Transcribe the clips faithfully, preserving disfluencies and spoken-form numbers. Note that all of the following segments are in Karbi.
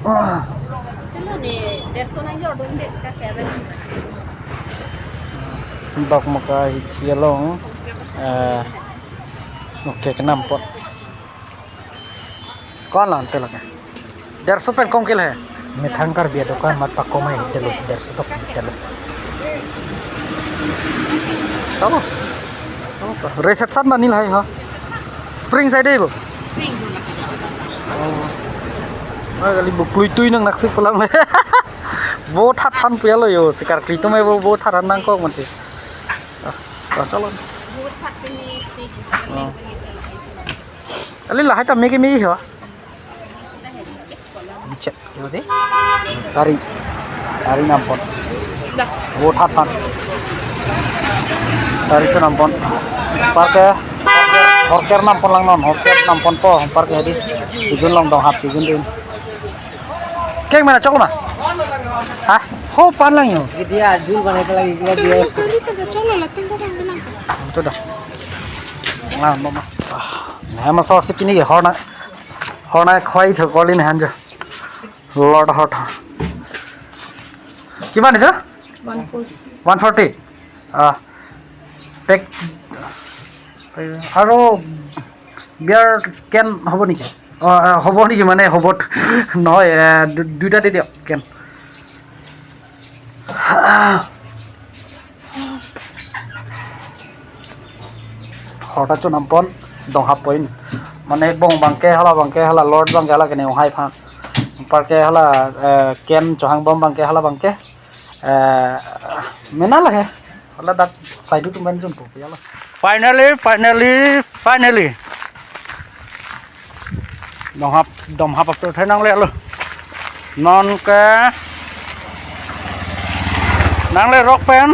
Ah. Silo ni, dersho nang jor dun de, ka kere. Bak maka hithi along, eh, oke, kenam pot. Kon lan te lake. Dersho pen kong kil hai. Methang Karbi adokan mat pakom hai, delo, dersho tok delo. Tamo. Reset sat na nil hai ha. Spring side bo. Spring dun lake. Oh. Ah, kali bo klui tui nang naksi pulang. Bo that han puya lo yo, sikar kli tum bo, bo that han nang kok mati. Ah, ah, chalo. Bo that pini, pini. Oh. Kali lahai ta megi megi ho. Cek, yo deh. Tari. Tari nampon. Dah. Bo that han. Tari chu nampon. Parke, horker nampon lang non, horker nampon po, parke hadi. Tijun long donghap, tijun dun. Keng mana chok ma? Hah? Ho pan lang yo. Dia jul banai lagi dia. Kali kada cholo la tinggal bang bilang. Itu dah. Nah, mama. Ah, nah, masa si pini ke horna. Horna khoi tho kolin han jo. Lord hot. Kiman itu? One forty. One forty. Ah, pek, আৰু বিয়াৰ কেন হ'ব নেকি? অ, অ, হ'ব নেকি মানে হ'ব? নহয়, এ, দু-, দুইটা দি দিয়ক কেন। Horta chu nampon, donghap point. Mane bong bangke hala bangke hala Lord bangke hala kene ohai phan. Parke hala, eh, ken chohang bom bangke hala bangke. Eh, mena la he. Hala dak saidu tum ban jun po ya la. Finally, finally, finally. Donghap, donghap ap tu thenang le lo. Non ke nangle rok pen.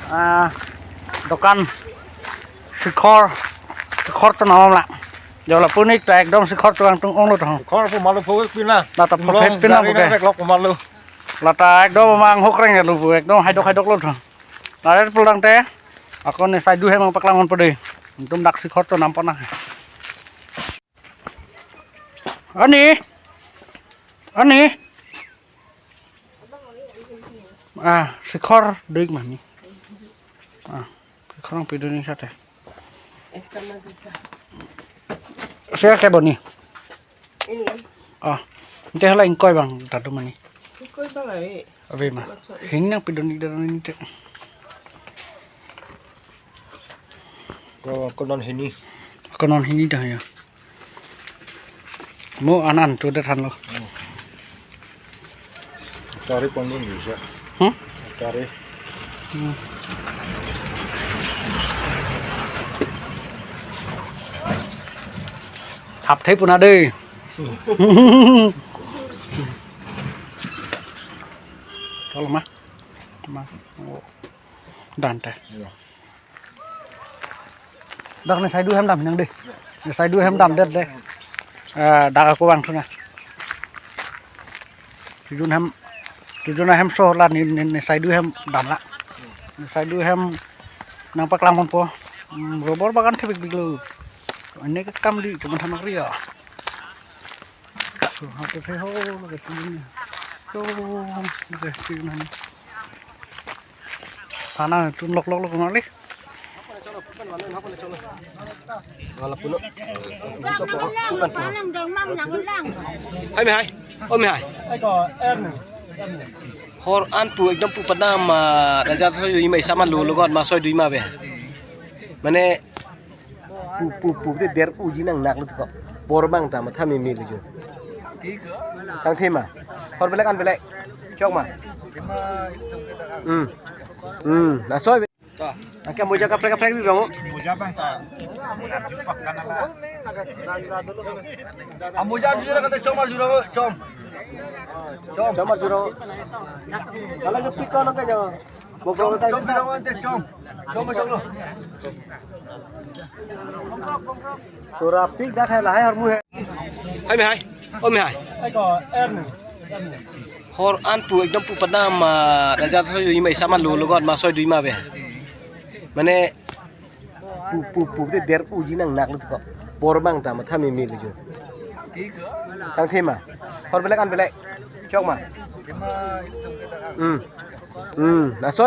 Ah, dokan Sikhor, Sikhor tu namam la. Jala punik ta ekdom Sikhor tu ang tung ong lo tu. Sikhor pu malu pu pina. Na ta phu phet pina pu ke. Lok malu. Lata ekdom mang hok reng lu pu ekdom haidok haidok lo tu. Laret pulang te. Ako ne saidu hem ang paklang mon pade. Tum dak Sikhor tu nampon na. Ani. Ani. Ah, Sikhor doik mani. Ah, Sikhor ang pidun ni sate. Ekta na duta. Siya ke boni. Ini kan? Ah, ente hala ingkoi bang tadu mani. Ingkoi bang ai. Abi ma. Hini nang pidun ni dan ini te. Ko, ko non hini. Ko non hini dah ya. Mo anan tu det han lo. Kari pon dun bisa. Hmm? Kari. Hmm. Thap thai puna dei. Chalo ma. Ma. Dan te. Iya. Dak ne saidu hem dam nang dei. Ne saidu hem dam det dei. Eh, dak ako bang thuna. Tujun hem, tujun hem so la ne, ne, ne saidu hem dam la. Ne saidu hem nang paklang mon po. Hmm, robor bagan thepik biglo. Ini ke kam di cuma thamak ria. So, ha, to thei ho, lake tijun. So, lake tijun. Thana tun lok lok lok mali. Wala puno. Hai me hai. O me hai. Hor an pu ekdom pu padam ma raja so yui mai sama lo lo got ma soi dui ma be. Mane pu pu pu te der uji nang nak lut ko. Bor bang ta matha mimi lu jo. Kang thema. Hor belek an belek. Chok ma. Hmm. Hmm. Na soi. Angke moja kaprek kaprek bi bang. Moja bang ta. Amoja jujur kata chom ar juro chom. Chom. Chom ar juro. Kalau jo pik ko nang ke jo. Chom, chom, chom, chom, chom, chom, chom. Tura pik dak hai lahai hormu hai. Hai me hai. O me hai. Hor an pu ekdom pu padam ma raja so yui mai sama lo lo got ma soi dui ma be. Mane pu pu pu te der uji nang nak lut ko. Bor bang ta matha mimi lu jo. Kangthi ma. Hor belek an belek. Chok ma. Hmm. Hmm. Laso